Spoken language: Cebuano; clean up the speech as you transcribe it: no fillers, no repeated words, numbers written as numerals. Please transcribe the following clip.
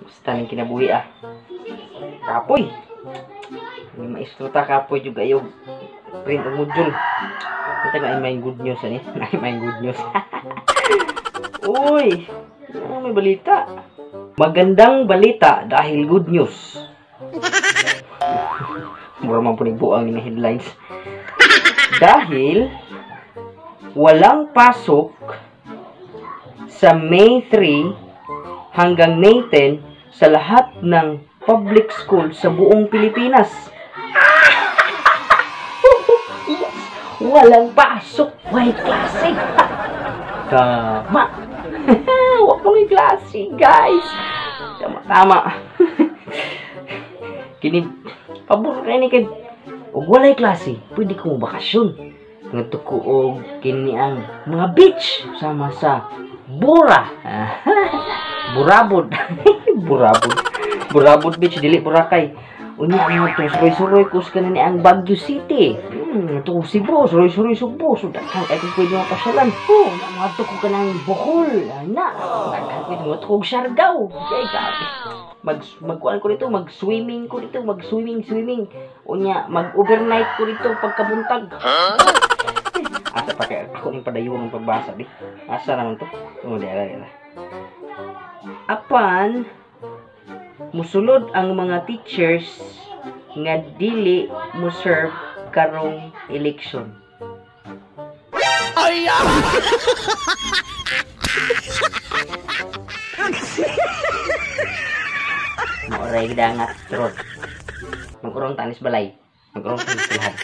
Basta ning kinabuhi ah. Kapoy. May maestro ta kapoy jud ayo print og module. Kita nga may good news ani. May good news. Uy, ano may balita? Magandang balita dahil good news. Mura man po ni buang ni headlines. Dahil walang pasok sa May 3 hanggang May 10 sa lahat ng public school sa buong Pilipinas. Yes! Walang pasok! Way klase! Tama! Wa pong klase, guys! Tama, tama. Kini, pabor kayo ni kay og walay klase, pwede ko bakasyon. Ngadto ko og kini ang mga beach sama sa Bura. Burabod. Burabod. Burabod Beach, dili Boracay. Unya nga to suroy-suroy ko sa kanini ang Baguio City. Ngadto ko Cebu, suroy-suroy Cebu. So daghan kay kung pwede mapasyalan. Oh, ngadto ko kanang Bohol. Ana, daghan pwede ngadto ko Siargao. Jay grabe. Magkuan ko dito, mag-swimming ko dito, mag-swimming, swimming. Unya, mag-overnight ko dito pagkabuntag. Asa pa kay ako ning padayon ng pagbasa di. Asa naman to? Oh, di ara, di ara. Apan musulod ang mga teachers nga dili mo serve karong election. Ay! Maoray gid nga trot. Magurong tanis balay. Magurong tanis lahat.